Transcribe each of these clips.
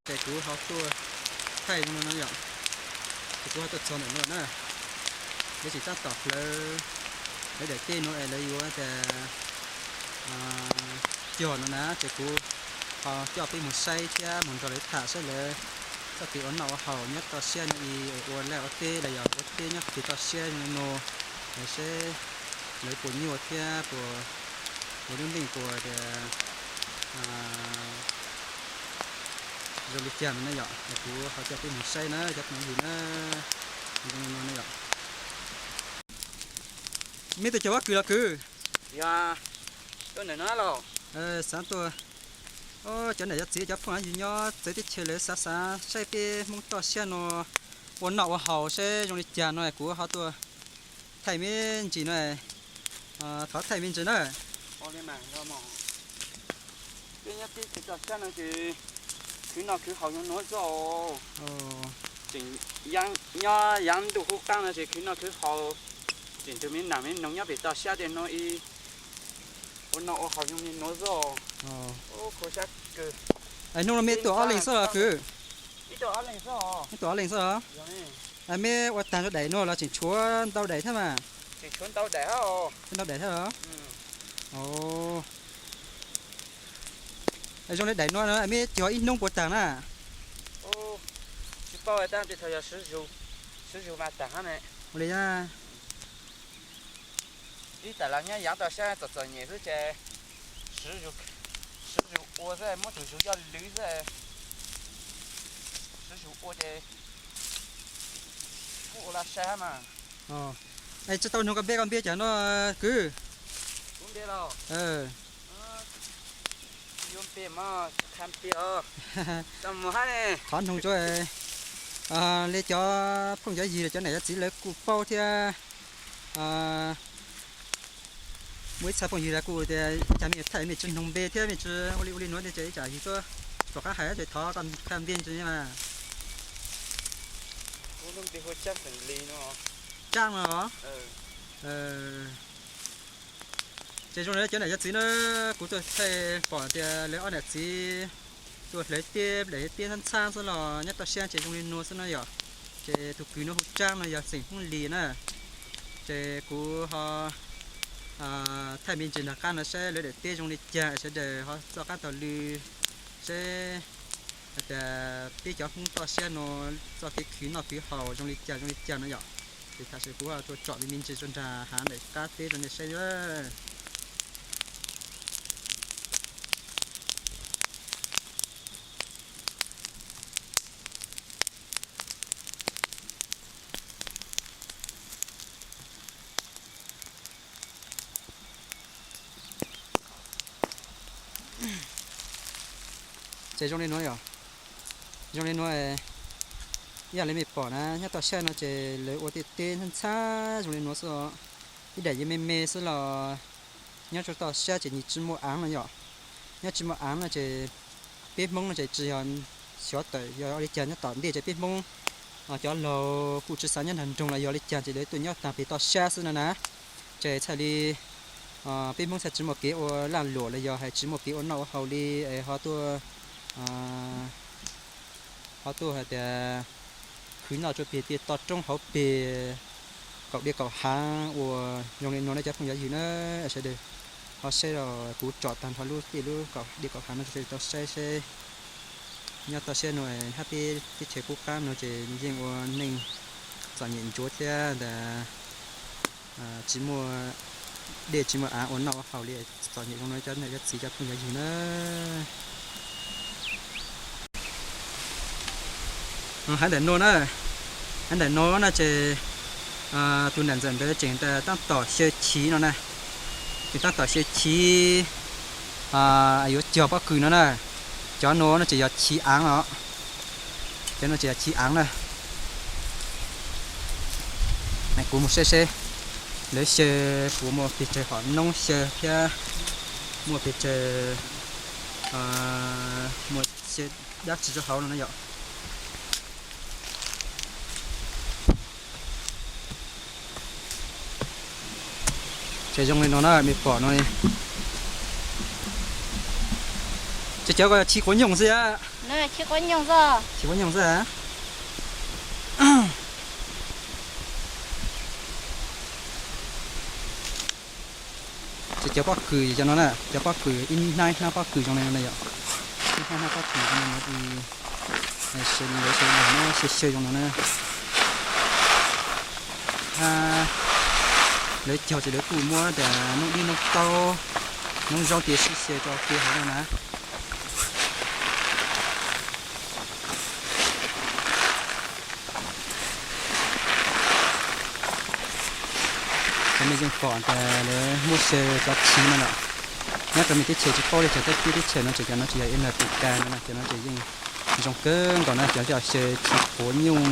Ces kuv ho tuaj thaij no no yom. Ces kuv ho tuaj txog ntawm no na, lawv tseem tab tom hlawv lawv daim teb no es lawv yuav tias cog no na, ces kuv ho coj peb mus saib thiab mus nrog lawv tham saib lawv txoj kev ua noj ua haus nyob toj siab no ib ua laj ua teb los yog ua teb nyob pem toj siab no, saib lawv puas nyuaj thiab puas, lub neej puas tias zoo li cas no na yom. Kuv ho coj peb mus saib na cov phooj ywg na, zoo li no na yom. Mej tuaj cog pob kws los kwv? Yog, tuaj ntawm no los. Xav tuaj, cov niam cov txiv cov phooj ywg nyob txawv teb chaws lawv xav xav saib peb Hmoob toj siab no ua noj ua haus saib zoo li cas no kuv ho tuaj thaij me ntsis no, thov thaij me ntsis na. Peb nyob teb chaws toj siab no ces khwv noj khwv haus zoo nuav zog. Tseem nyob yav ntuj qub qaab no ces khwv noj khwv haus, tseem tug me nam me noog nyob pem toj siab tej no ib ua noj ua haus zoo li nuav zog. Hnub no mej tuaj ob leeg xwb los kwv? Mej tuaj ob leeg xwb los? Mej ua taag rua daim nuav los tseem tshuav ntau daim thiab mas? Tshuav ntau daim thiab los? Zoo li daim nuav mej cog ib hnub puas taag na? Tsis paub, tej thaum yog sib zug mas taag hab ne. Ua li, ib tam los nyob yav toj siab txom txom nyem xwb ces sib zug ua xwb, muab tug zug coj lwv xwb. Sib zug ua ces kuj ua laj sai hab mas. Es tsis tau noog koj npe, koj npe cas no kwv? Qhov noog tsuav li cov phooj cov ywg cov niam cov txiv lawv kuj paub thiab. Muaj ib txha phooj ywg lawv kuj tias cas mej thaij mej tsis noog npe thiab mej tsis ua li ua li nuav ces ib tsam yug tuaj rov qab hais ces thov koj qha npe ntsis mas. Tsab no. Ces zoo li cov niam cov txiv na, kuv tuaj thaij pom tias lawv ob niam txiv tuaj hlawv teb, daim teb ntxhab ntxhab xwb los nyob toj siab ces zoo li nuav xwb na yom. Ces tug kws nuav hu Tsab no yog xeem Hmoob Lis na. Ces kuv ho thaij me ntsis nrug qab no saib lawv daim teb zoo li cas, sawv daws ho txoj qab taug lw saib hais tias peb cov Hmoob toj siab no txoj kev khwv noj khwv haus zoo li cas zoo li cas no yom. Ces tam sim kuv tuaj tsom me me ntsis rua nraag hav ntawm qab teb rua nej saib. Ces zoo li nuav yom, zoo li nuav, ib yam li mej pom na nyob toj siab no ces lawv ua tej teb ntxhab ntxhab zoo li nuav xwb os. Ib daim yeej me me xwb los nyob rua toj siab ces nws tsis muaj aav no yom. Nyob tsis muaj aav no ces peb Hmoob no ces tsis yog xyov tawm yog ua li cas nyob tom ntej ces peb Hmoob cov laug kuj tsis xav nyob nraag nroog los yog li cas ces lawv tuaj nyob taag pem toj siab xwb no na. Ces txhaj li peb Hmoob txhaj tsis muaj kev ua laj luam los yog hais tsis muaj kev ua noj ua haus li es ho tuaj ho tuaj hais tias khwv noj rua peg tej toj roob hauv peg kaum dej kaum haav uas zoo li nuav na cov phooj ywg na. Sawv daws ho saib os, kuv tsom tag nrho lub tej lub kaum dej kaum haav no rua sawv daws tau saib seb nyob toj siab no hab peb teb chaws qub qab no ces yeej ua neej txom nyem ntsuav thiab ntag. Tsis muaj dej tsis muaj aav ua noj ua haus li, txom nyem zoo no cov niam cov txiv cov phooj ywg na. Hab ntawm nuav na, hab ntawm nuav na ces tus nam ntxawm ntawd tseem tab tom xyaw chiv no na, tseem tab tom xyaw chiv yuav cog pob kws no na. Cov nuav no ces yog chiv aav os, cov no ces yog chiv aav na. Kuv mus saib seb lawv xyaw puas muaj pes tsawg hom noob xyaw thiab muaj pes tsawg, muaj xyaw dab tsi rau hauv no na yom. Ces zoo li no na mej pom no, ces cov ko chiv quav nyooj xwb yom. Chim quab nyoog xwb. Ces cov pob kws cov no na, cov pob kws ib hnab hnab pob kws zoo li no na yom. Ib hnab hnab pob kws zoo li no, xyaw xyaw zoo no na. Lawv cog ces lawv kuj muab tas noob dib noob taub, noob zaub cia sib xyaw rau kiag hauv no na. Cov nej yeej pom tas lawv muab xyaw cov chiv no lawm. Nyob rau nej teb chaws tsis paub li cas, teb teb chaws no ces cov no tsis yog ib nag pus ka no, cov no ces yeej zoo kawg nkaus na, cov xyaw chiv quav nyuj,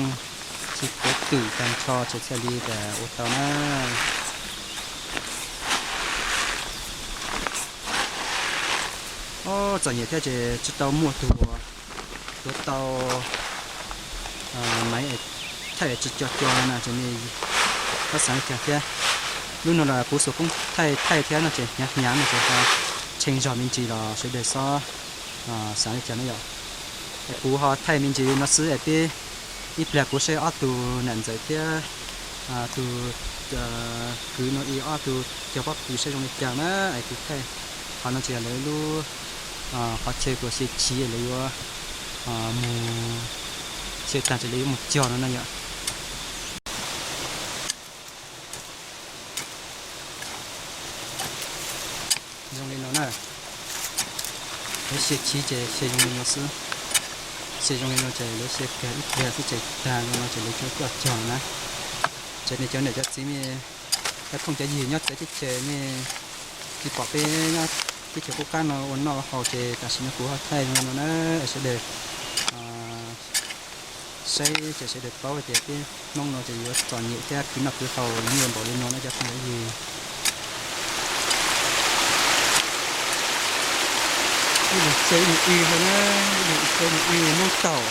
chiv quav twm tag nrho ces thiaj li tas ua tau na. Txom nyem thiab ces tsis tau muaj tus tuav tau maiv thaij tsis co co no na, ces nej txhob xav li cas thiab. Lub no los kuv xuas koob thaij thaij thiab no ces hnyav hnyav no ces ho tshee zog me ntsis los sawv daws txhob xav li cas na yom. Es kuv ho thaij me ntsis no xwb es peb ib pliag kuv saib ob tug nam ntxawm thiab tus kwv no ib ob tug cog pob kws saib zoo li cas na, es kuv thaij. Qhov no ces yog lawv lub qhov chaw kuv xyaw chiv lawv yuav mus xyaw tag ces lawv yuav mus cog no na yom. Zoo li no na, lawv xyaw chiv ces xyaw zoo li no xwb. Xyaw zoo li no ces lawv xyaw kag ib pliag xwb ces tag zoo no ces lawv coj cog na. Ces nej cov niam cov txiv nej, cov phooj cov ywg nyob txawv teb chaws nej, nej pom peb nyob teb chaws qub qab no ua noj ua haus ces tam sim no kuv ho thaij zoo li no na, sawv daws saib ces sawv daws paub tias peb Hmoob no ces yuav txom nyem thiab khwv noj khwv haus nyiaj npaum li no na cov phooj cov ywg. Ib leeg xyaw ib leeg i hlo na, ib leeg xyaw ib leeg i, noob taum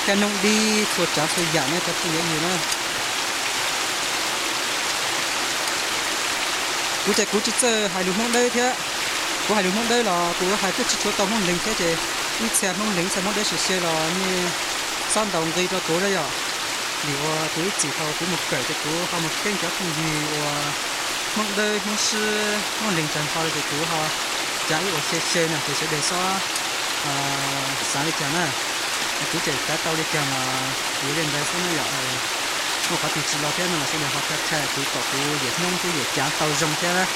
thiab noob dib txhua tsav txhua yam na cov phooj cov ywg na. Kuv ces kuv tsis txawj hais lus Hmoob dawb thiab. Kuv hais lus Hmoob dawb los kuv hais kuj tsis tshua tau Hmoob Leeg thiab ces ib txhia Hmoob Leeg ib txhia Hmoob dawb sim xyaw los nej txhob ntaus nqi rau kuv na yom. Vim uas kuv ib txwm thaum kuv mus kawm ces kuv ho mus keeb cov phooj ywg uas Hmoob dawb Hmoob Sib Hmoob Leeg tag nrho ces kuv ho cav ib uas xyaw xyaw no ces sawv daws txhob xav li cas na. Kuv tseem cav tau li cas los kuv li ntawd xwb na yom. Muaj qhov twg tsis los thiab no los sawv daws ho qhia qhia kuv kom kuv yawm Hmoob thiab yawm cav tau zoo thiab.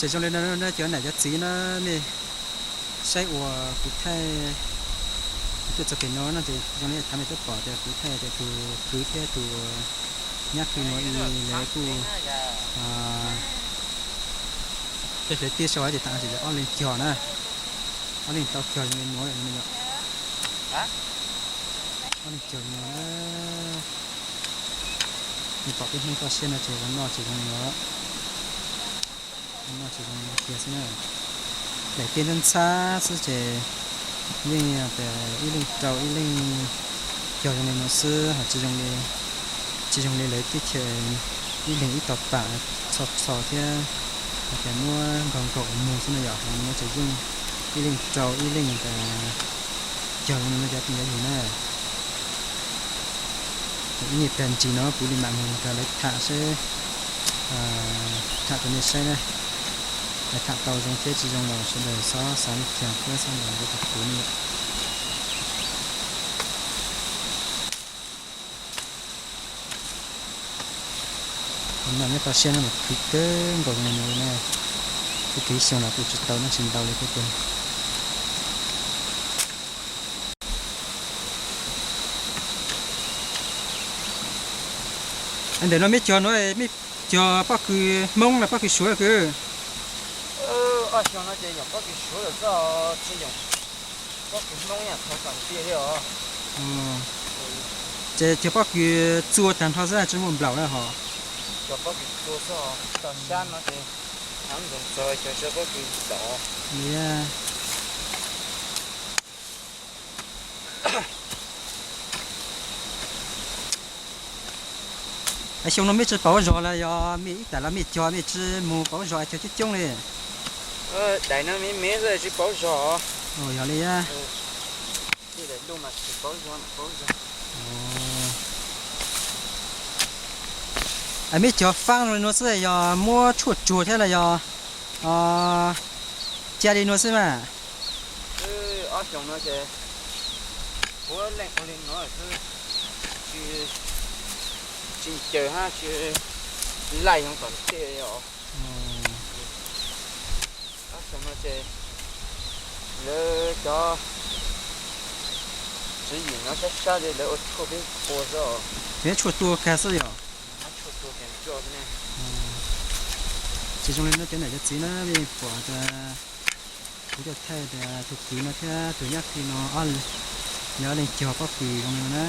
Ces zoo li no cov niam cov txiv na, nej saib uas kuv thaij, kuv tuaj txog pem no no ces zoo li thov nej twb pom tias kuv thaij tias tus kwv thiab tus nyab kwv no lawv kuj hlawv tiaj sau hais tias tam sim lawv ob leeg cog na, ob leeg tau cog zoo li no, ob leeg cog zoo li no. Nej pom peb Hmoob toj siab no ces zoo noj tsis zoo li no, zoo noj tsis zoo li no kiag xwb na. Daim tiaj ntxhab ntxhab xwb ces yeej tias ib leeg rau ib leeg cog zoo li no xwb ho tsis zoo li, tsis zoo li lawv teb chaws ib leeg ib tog pam txho txho thiab hais tias muab nkaug nkaus mus xwb na yom. Ho no ces yeej ib leeg rau ib leeg cog zoo li no cov phooj cov ywg na. Ib nyuag pliag ntsis no kuv li mam mus nrog lawv tham seb, tham rau nej saib na. Tham tau zoo thiab tsis zoo los sawv daws txhob xav li cas thiab txhob ntaus nqi rau kuv na yom. Noj nyob toj siab no mas khwv kawg nkaus li no na. Kuv khwv ib xyoo los kuj tsis tau dab tsi ntau li thiab tiag. Ntawm no mej cog no, mej cog pob kws Hmoob los pob kws Suav kwv? Ob xyoo no ces yog pob kws Suav lawm xwb, tsis yog pob kws Hmoob, yog thov kom tiag li os. Ces cog pob kws txua tag nrho xwb, tsis muaj nplaum na ho. Cog pob kws txua xwb, toj sab no ces Ntxoov txog cog sab pob kws tom. Xyoo no mej tsi pauv zog los yog mej ib tam los mej cog mej tsi mus pauv zog es cog coob coob li? Daim no me me xwb tsi pauv zog. Yog li. Mej cog faab zoo li nuav xwb yog muab tshuaj tsuag thiab los yog ca li nuav xwb mas? Ob xyoo no ces puav leej ua li nuav xwb, tsi, tsi ncaws hab tsi laij zoo tom ntej os. Ob xyoo no ces lawv cov tswv yim no sab sab li lawv ua tshuaj peb pua xwb os. Peb tshuaj tua kag xwb yog? Tshuaj tua kag xwb ne. Ces zoo li no cov nam cov txiv na, mej pom tas kuv coj thaij tas tug kwv no thiab tug nyab kwv no, lawv ob leeg cog pob kws zoo li no na.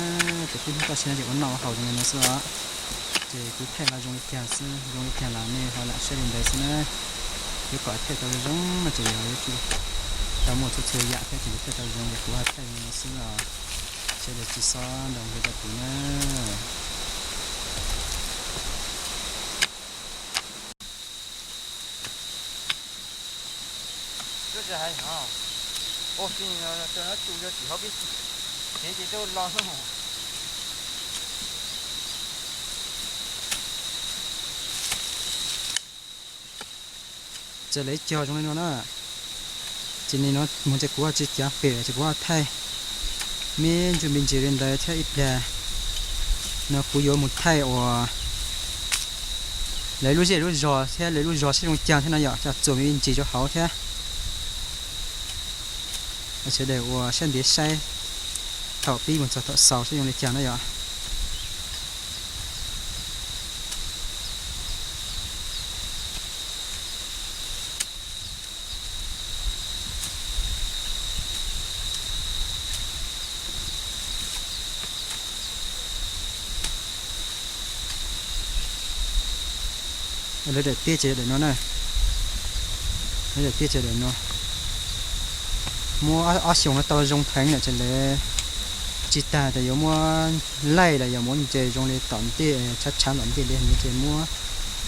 Ces peb hnub toj siab no ces ua noj ua haus zoo li no xwb os. Ces kuv thaij los zoo li cas xwb, zoo li cas los nej ho lam saib li ntawd xwb na. Yuav kom thaij tau zoo no ces yog yuav tsum tau muaj txhua txhua yam thiab ces kuv thaij tau zoo ces kuv ho thaij zoo li no xwb os. Sawv daws tsis txhob ntaus nqi rau kuv na. Txawm lawv cog zoo li no na, ces nim no mus ces kuv ho tsis cav pem ces kuv ho thaij me ntsuj me ntsis li ntawd thiab ib plag no kuv yuav mus thaij uas lawv lub zej lub zog thiab lawv lub zog seb zoo li cas thiab no yom, coj txuas me ntsis rau hauv thiab. Sawv daws ua siab ntev saib thaum pib mus txog thaum xaus seb zoo li cas na yom. Lawv daim tiaj ces daim no na, lawv daim tiaj ces daim no. Muab ob xyoos no tau zoo heev lawm ces lawv tsis tas tas yuav muab laij los yog muab ntses zoo li tom ntej, tshav tshav tom ntej li no ces muab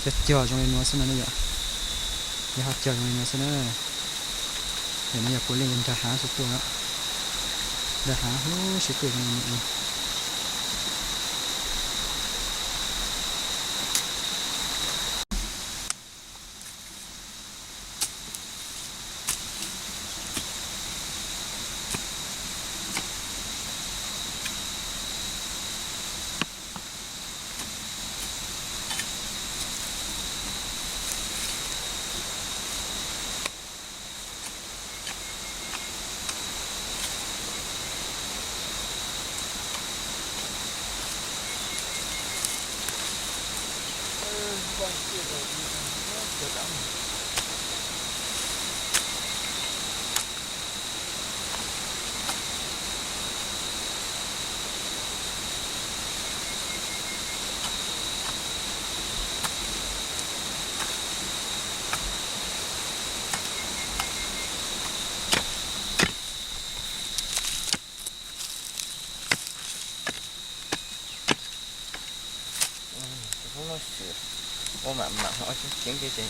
cog cog zoo li no xwb no na yom. Lawv ho cog zoo li no xwb na. Daim no yog puav leej nrag hav sib tuaj, nrag hav huv sib tuaj zoo li no. Ua mam mam ho ceev ceev ces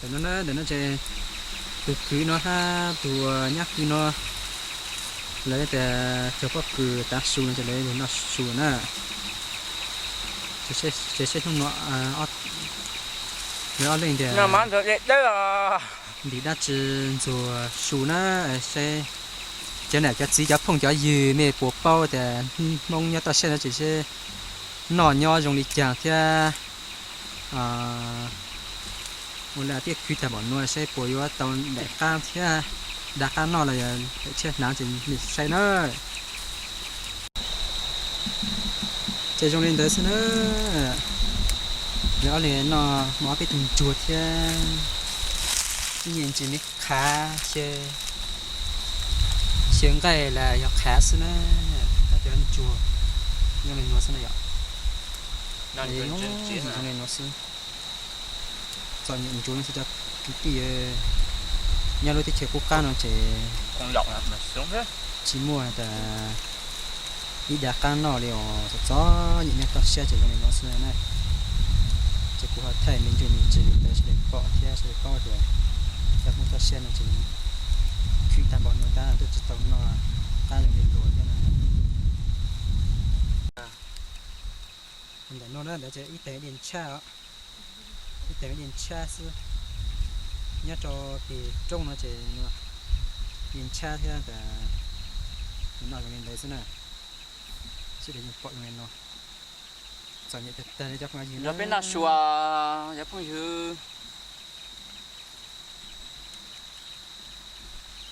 Ntawm no na, ntawm no ces tus kwv no hab tus nyab kwv no lawv tias cog pob kws tav su no ces lawv noj su na. Ces seb hnub no lawv ob leeg tias ntim dab tsi ntxuag su na, seb cov nam cov txiv cov phooj cov ywg mej puas paub tias Hmoob nyob toj siab no ces seb noj nyob zoo li cas thiab. Ua li tiaj khwv tag npaum no saib puas yuav tau daim qab thiab, dav qab noj los yog daim tshiab hnav ces nej saib na. Ces zoo li ntawd xwb na. Lawv ob leeg no muaj ob peb tug ntsuag thiab ib nyuag ntsis me khav, xyaw nqaij los yog khav xwb na. Cov ntsuag zoo li no xwb na yom. Zoo li no xwb. Txom nyem ntsuag no xwb cov kwv tij. Nyob lub teb chaws qub qab no ces tsis muaj tas ib dav qab noj li os, txom txom nyem, nyob toj siab ces zoo li no xwb na. Ces kuv ho thaij me ntsis me ntsis li ntawd sawv daws pom thiab sawv daws paub tias cov Hmoob toj siab no ces khwv tag npaum no tab twb tsis tau noj qab zoo li luag thiab na. Ntawm no na, ntawd ces ib teg diaj ntshab os, ib teg diaj ntshab xwb. Nyob rau pem roob no ces diaj ntshab thiab tas noj zoo li ntawd xwb na. Sawv daws yeej pom zoo li no, txom nyem tag tag li cov phooj ywg. Nrog peb noj su, cov phooj ywg.